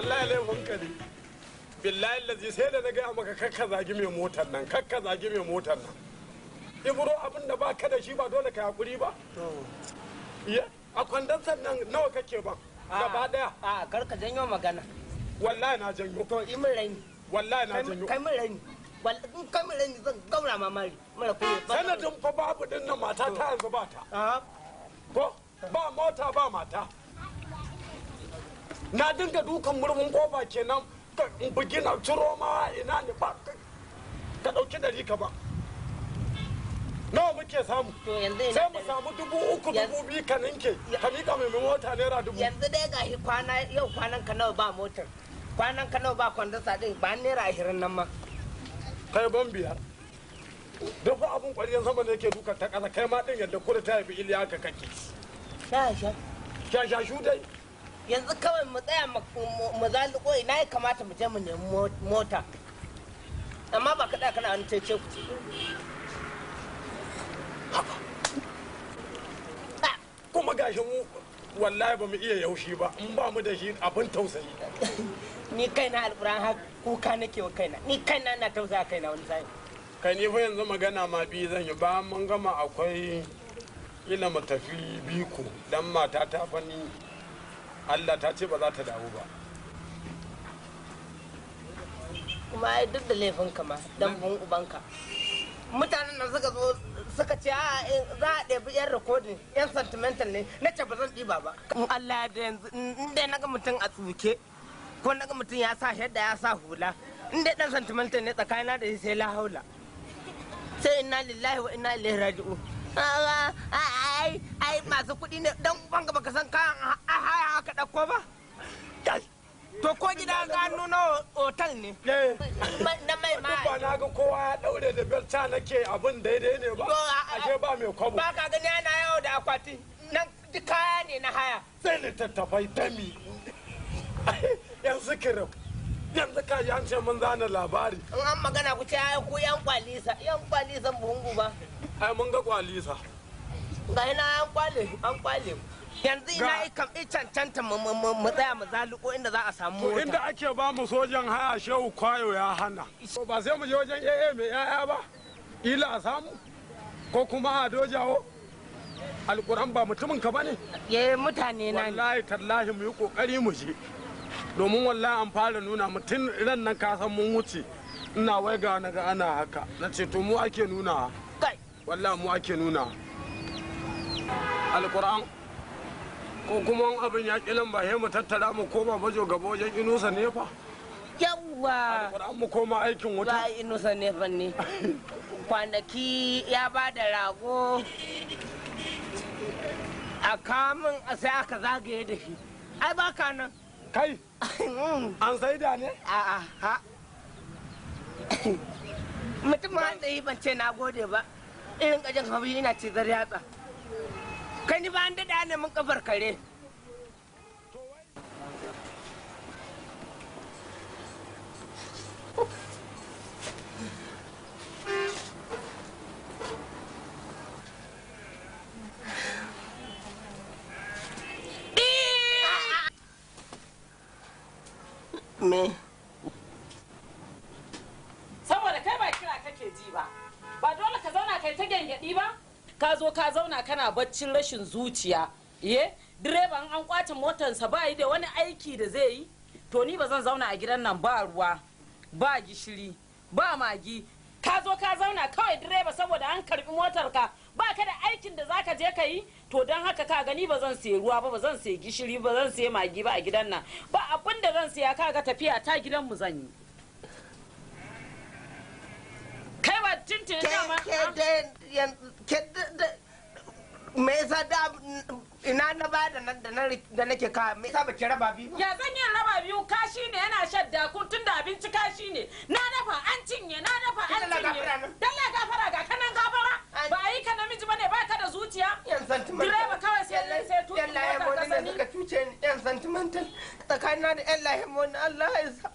Wallahi laifin ka ne. Billahi lazi sai da na gaya maka kakka zagi mai motar nan, kakka zagi mai motar nan. Ibro abin da ba ka da shi ba dole ka hakuri ba. Iya, a kwandon sannan nawa kake ba? Gaba daya. A kar ka janyo magana. Wallahi na janyo. To yi min raini. Wallahi na janyo. Kai min raini. In kai min raini zan gaura mamari. Mara kunya. Sanadin fa babu din nan mata ta yanzu ba ta. Ko ba mota ba mata. Na dinga dukan murmun kofa kenan in bugi na ciro ma ina ne ba ka dauki 100 ka ba. Nawa muke samu? Sai mu samu 3,000 2,000 ka ninke ka miƙa mai mota naira 1,000. Yanzu dai gashi kwana yau kwanan ka nawa ba motar. Kwanan ka nawa ba kwandasa din ba naira 20 nan ma. Kai ban 5. Duk abun ƙwaryen sama ne yake dukan ta ƙasa kai ma din yadda kudu ta haifi Iliya haka kake. Sha sha. Sha sha shu dai. Yanzu kawai mu tsaya mu zaluko ina ya kamata mu je mu nemi mota. Amma ba ka kana wani cece ku ce. Kuma gashi mu wallahi ba mu iya yaushi ba in ba mu da shi abin tausayi. Ni kaina alƙur'an har kuka nake wa kaina. Ni kaina na tausaya kaina wani sa'in. Kai ni fa yanzu magana ma biyu zan yi ba mun gama akwai ila mu tafi biko dan mata ta fani Allah ta ce ba za ta dawo ba. Kuma ai duk da laifin ka ma dan bun ubanka. Mutanen nan suka zo suka ce a za a ɗebi yan rikodin yan sentimental ne na ce ba zan ɗiba ba. In Allah da yanzu in dai naga mutum a tsuke ko naga mutum ya sa shadda ya sa hula in dai dan sentimental ne tsakanina da shi sai la haula. Sai inna lillahi wa inna ilaihi raji'un. Ai ai masu kuɗi ne dan ubanka baka san kayan haya aka ɗauko ba. To ko gida ga nuna otal ne. Na mai ma. Ba na ga kowa ya daure da belta nake abin daidai ne ba. Ashe ba mai kwabo. Ba ka gani ana yawo da akwati nan duk kaya ne na haya. Sai littattafai dami. Yan sikirin. Yanzu ka ji an ce mun zana labari. In an magana ku ce ai ku yan kwalisa yan kwalisan buhungu ba. Ai mun ga kwalisa. Ga ina an kwale an kwale. Yanzu ina ikam cancanta mu tsaya mu zaluko inda za a samu mota. Inda ake ba mu sojan haya Shehu Kwayo ya hana. Ba sai mu je wajen AA mai yaya ba. Ila a samu ko kuma a dojawo. Alƙur'an ba mutumin ka bane. Ye mutane na ne. Wallahi tallahi mu yi kokari mu je. Domin wallahi an fara nuna mutum ran nan ka san mun wuce. Ina waiga na ga ana haka. Na ce to mu ake nuna. Kai. Wallahi mu ake nuna. Alƙur'an ko kuma abin ya ƙi nan ba sai mu tattara mu koma bajo gaba wajen Inusa ne fa. Yawwa. Alƙur'an mu koma aikin wuta. Ba Inusa ne fa ne. Kwanaki ya ba da rago a kamun sai aka zagaye da shi. Ai ba ka nan. Kai. An saida ne? A'a ha. Mutum ma tsayi ban ce na gode ba. Irin ƙajin hawi ina cizar yatsa. Kai ni ba an daɗa ne mun kafar kare. Me? Saboda kai ba kira kake ji ba, ba dole ka zauna kai ta gyangyaɗi ba? Ka zo ka zauna kana baccin rashin zuciya. Ye, direban an kwace motarsa ba yi da wani aiki da zai yi. To ni ba zan zauna a gidan nan ba ruwa, ba gishiri, ba magi. Ka zo ka zauna kawai direba saboda an karbi motarka ba ka da aikin da zaka je ka yi. To don haka ka gani ba zan sayi ruwa ba, ba zan sayi gishiri ba, zan sayi magi ba a gidan nan. Ba abin da zan siya kaga tafiya ta gidan mu zan yi. Kai ba tuntuni dama. Me yasa da ina na ba da nan da nake ka me yasa baki raba biyu ba? Ya zan yi raba biyu kashi ne yana shadda kun tunda abinci kashi ne. Na dafa an cinye na dafa an cinye. Dalla gafara ga kanan gafara. Ba yi ka namiji bane ba ka da zuciya. Yan sentimental. Direba kawai sai sai tuki mota ka sani. Suka cuce ni yan sentimental. Tsakanina da yan lahimoni Allah ya sa.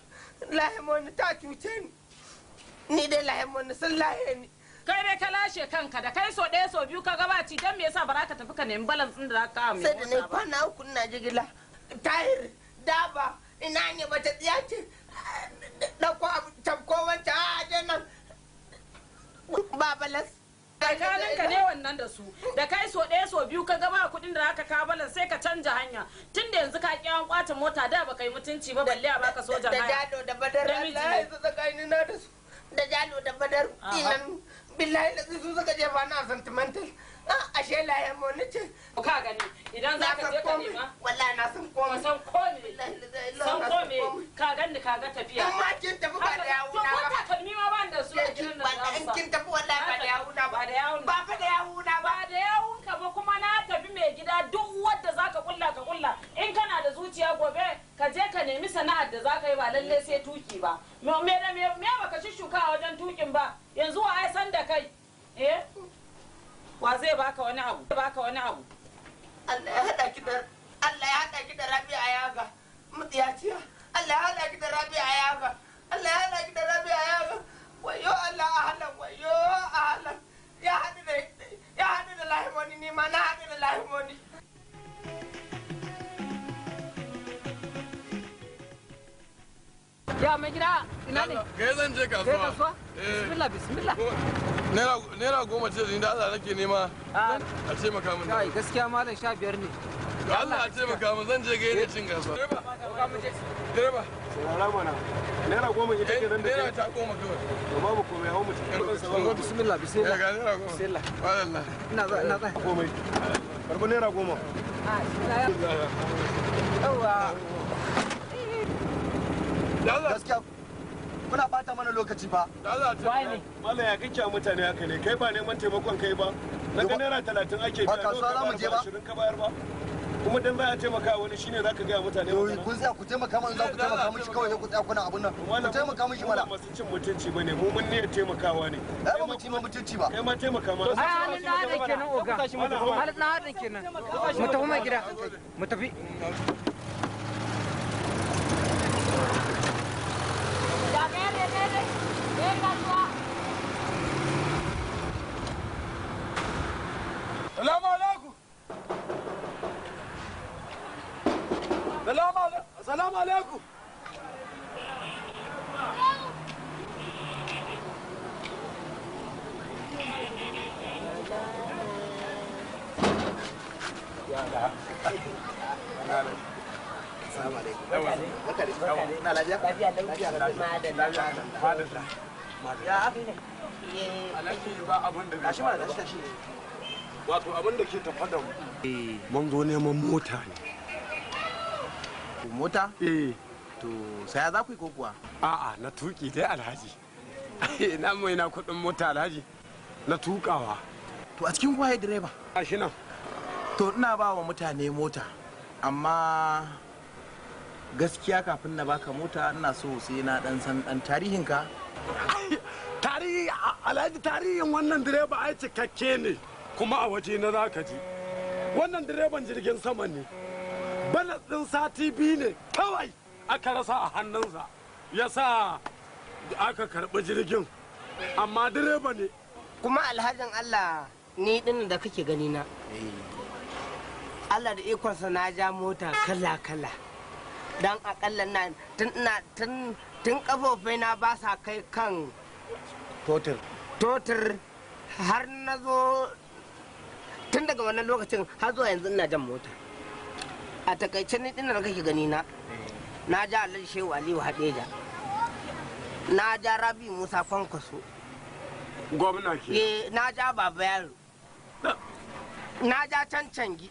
Lahimoni ta cuce ni. Ni dai lahimoni sun lahe ni. Kai dai ka lashe kanka da kai so ɗaya so biyu ka gabaci dan me yasa ba za ka tafi ka nemi balance ɗin da za ka mai Sai da ne kwana uku ina jigila. Tahir, Daba, Ina ne wata tsiya ce. Ɗauko abu tafko wancan a je nan. Ba balas. Tsakaninka ne wannan da su da kai so ɗaya so biyu ka gaba kuɗin da aka kawo balan sai ka canja hanya tun da yanzu ka ƙi an kwace mota da baka yi mutunci ba balle a baka sojan Da haya. jalo da badar Allah ya tsakanin na da su. Da jalo da badar inan billahi da su suka jefa na sentimental. Ashe laye mu ni ce. Ka gani idan za ka je ka nema. Wallahi na san komai. San komai. San komai ka gani ka ga tafiya. In ma kin tafi ba da yawuna ba. To ko takalmi ma ban da su a gidan nan za In kin tafi wallahi ba da yawuna ba. Ba da yawun. Ba fa da yawuna ba. Ba da yawun ka ba kuma na tafi mai gida duk wanda zaka kulla ka kulla in kana da zuciya gobe ka je ka nemi sana'ar da zaka yi ba lalle sai tuki ba. Me da me baka shishuka a wajen tukin ba yanzu wa ai san da kai. Eh? Wa zai baka wani abu? Baka wani abu. Allah ya hada ki da Allah ya hada ki da Rabi'a yaga. Mutiyaciya. Allah ya hada ki da Rabi'a yaga. Allah ya hada ki da Rabi'a yaga. Wayo Allah ahlan wayo ahlan. Ya hadu da ya hadu da Lahimoni ni ma na hadu da Lahimoni. Ya mai gida ina ne? Kai zan je kasuwa. Kai kasuwa? Bismillah bismillah. Naira 10 ce da Allah nake nema. A taimaka min. Kai gaskiya malam 15 ne. Da Allah a taimaka min zan je gaida cin kasuwa. Direba. Saurara mana. Naira 10 ita ke zan da Naira ta 10 kawai. To babu komai hawo mu tafi. Bismillah bismillah. Ga naira 10. Bismillah. Wallah. Ina za ina za. Komai. Karbi naira 10. Ah bismillah. Yawwa. Gaskiya kuna bata mana lokaci fa. Malam ya kake a mutane haka ne kai ba neman taimakon kai ba. Na ga naira 30 ake Ba kasuwa za mu je ba. 20 ka bayar ba. Kuma dan za a taimaka wani shine zaka ga mutane magana. Kun tsaya ku taimaka mana za ku taimaka mishi kawai sai ku tsaya kuna abun nan. Ku taimaka mishi mana. Masu cin mutunci bane mu mun ne taimakawa ne. Ai ba mu ci mutunci ba. Kai ma taimaka mana. Ai halin na haɗin kenan oga. Halin na haɗin kenan. Mu tafi mai gida. Mu tafi. Salamu alaikum. Salamu alaikum. Assalamu alaikum. Na lafiya? Lafiya Ya aka ne? Alhaji ba abin da Tashi mana tashi tashi. Wato abin da ke tafa da mu. Mun zo neman mota ne. Mota? Eh. To saya za ku yi ko kuwa? A'a na tuki dai Alhaji. Ina mai na kuɗin mota Alhaji. Na tukawa. To a cikin kwaye direba? Gashi nan. To ina ba wa mutane mota amma gaskiya kafin na baka mota ina so sai na dan san dan tarihinka. Tarihi Alhaji tarihin wannan direba ai cikakke ne kuma a waje na zaka ji. Wannan direban jirgin sama ne. Balas ɗin sati 2 ne kawai aka rasa a hannunsa ya sa aka karɓi jirgin amma direba ne. Kuma alhajin Allah ni din da kake gani na. Allah da ikonsa na ja mota kala kala. Dan akalla na tun ina tun tun kafofai na ba sa kai kan totir. Totir har na zo tun daga wannan lokacin har zuwa yanzu ina jan mota. A takaice ni din da kake gani na. Na ja Alhaji Shehu Aliyu Hadeja. Na ja Rabi Musa Kwankwaso. Gwamna ke. Eh, na ja Baba Yaro. Na ja Cancangi.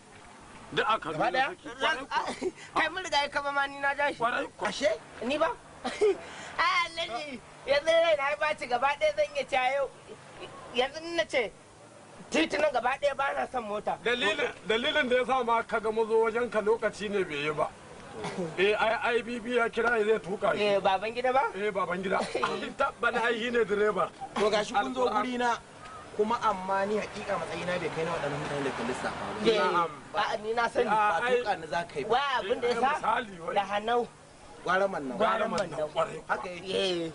Da aka Gaba daya? Kai mun riga ka ba ma ni na ja shi. Ashe? Ni ba? Ai Alhaji yanzu rai na baci gaba ɗaya zan iya cewa yau yanzu na ce titunan gaba ɗaya ba na son mota. Dalilin da ya sa ma ka ga mazo wajen ka lokaci ne bai yi ba. Eh ai IBB ya kira zai tuka shi. Eh baban gida ba? Eh baban gida. Tabbana ai shi ne direba. To gashi kun zo guri na kuma amma ni hakika matsayina bai kai na waɗannan mutanen da ka lissafa ba. Na'am. Ba ni na sani. Ba tuka ni za ka yi ba. Wa abin da ya sa da hanau. Gwara man nan. Gwara man nan. Haka yake.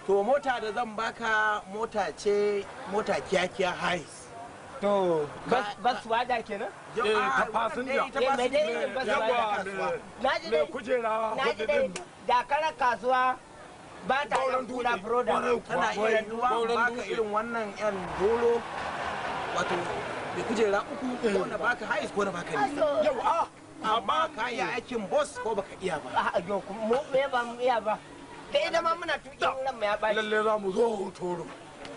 To mota da zan baka mota ce mota kiyakiya hais. To bas wada kenan? Eh, ta fasinja. Eh, mai dai irin bas wada. Na ji dai. Kujera. Na ji dai. Dakarar kasuwa ba ta yan kula broda. Tana iya yiwuwa baka irin wannan yan dolo wato mai kujera uku ko na baka hais ko na baka ne. Yau a amma ka iya aikin boss ko baka iya ba. A yo mu me ba mu iya ba. Da ita ma muna tuƙin ran mu ya baci. Lalle za mu zo Hotoro.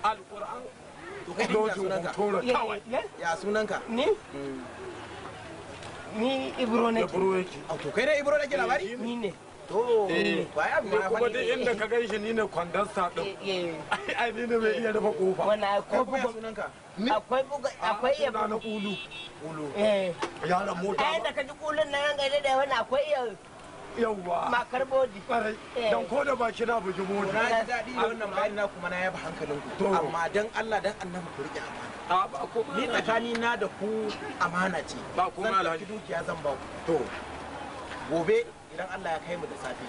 Alƙur'an. To kai ya sunanka? Hotoro kawai. Ya sunanka? Ni? Ni Ibro nake. Ibro yake. To kai ne Ibro nake labari? Ni ne. To ba ya ne kuma duk inda ka gan shi ni ne kwandasta din. Ai ni ne mai iya rufe kofa. Wannan ko buga sunanka? Akwai buga akwai iya buga na kulu. Kulu. Eh. Yaran mota. Ai da ka ji kulun nan ga da wannan akwai iya yawwa makar bodi. Kwarai. Dan ko da baki na bugi bodi. Na ji daɗi da wannan bayani na kuma na yaba hankalin ku. Amma dan Allah dan Annabi ku rike amana. A ba kuma ni tsakani na da ku amana ce. Ba kuma Zan ɗauki dukiya zan ba ku. To gobe idan Allah ya kai mu da safe.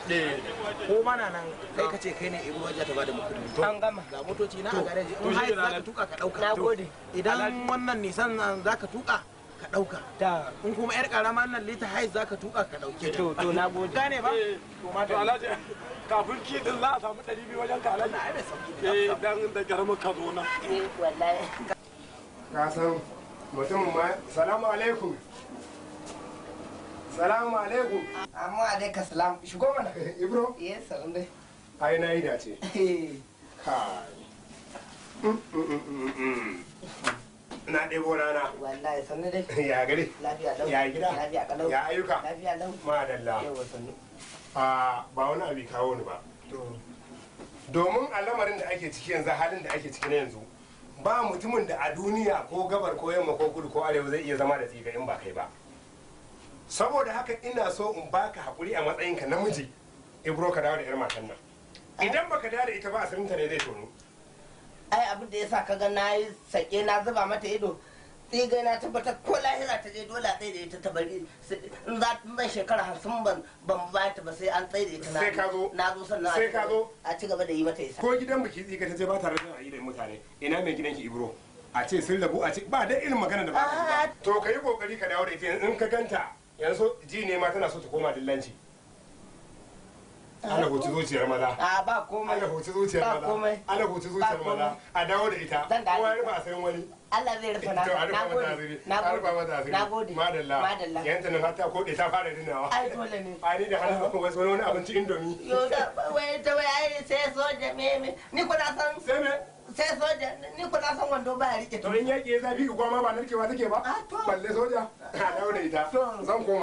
Ko mana nan kai ka ce kai ne Ibro Hajiya ta bada mu kuɗi. An gama. Ga motoci na a gareji in hai za ka tuka ka ɗauka. Na gode. Idan wannan nisan za ka tuka ka ɗauka. In kuma yar karama nan lita hai za ka tuka ka ɗauke ta. To na gode. Gane ba? To ma to Alhaji kafin ki din za a samu 200 wajen ka Alhaji. Ai mai sauki ne. Eh dan da karamin ka zo nan. Eh wallahi. Ka san mutumin ma salamu alaikum. Salamu alaikum. Amma alaika salam. Shigo mana. Ibro? Eh salam dai. Ai na yi dace. Kai. Na ɗebo rana. Wallahi sannu dai. Ya gari? Lafiya lau. Ya gida? Lafiya kalau. Ya ayyuka? Lafiya lau. Madalla. Yawa sannu. Ba wani abu kawo ni ba. Domin a lamarin da ake ciki yanzu halin da ake ciki na yanzu ba mutumin da a duniya ko gabar ko yamma ko kudu ko arewa zai iya zama da tsiga in ba kai ba. Saboda haka ina so in baka hakuri a matsayinka namiji Ibro ka dawo da yar matan nan. Idan baka dawo da ita ba asirinta ne zai tono. Ai abin da yasa kaga na yi sake na zuba mata ido tsigai na tabbatar ko lahira ta je dole a tsaye da ita ta bari in za zan shekara 50 ban ba ta ba sai an tsaye da ita sai ka zo na zo sannan sai ka zo a ci gaba da yi mata isa ko gidan biki tsiga ta je ba tare da yi da mutane ina mai gidanki Ibro a ce sun rabu a ce ba da irin magana da ba ka to ka yi kokari ka dawo da ita in ka ganta yanzu ji ne ma tana so ta koma dillanci. Ana huci zuciyar maza. A ba komai. Ana huci zuciyar maza. Ba komai. Ana huci zuciyar maza. A dawo da ita. Kowa ya rufa asirin wani. Allah zai rufa na. To a rufa mata asiri. A rufa mata asiri. Nagode. Madalla. Madalla. Yanta nan har ta kode ta fara rinawa. Ai dole ne. Ai ni da hannu wasu wani abinci indomi. Yo da wai ta wai ai sai soja me me. Ni ko na san. Sai me? Sai soja ni ko na san wando ba ya rike. To in yaki ya zafi igwa ma ba narkewa take ba. Balle soja. A dawo da ita. Zan koma.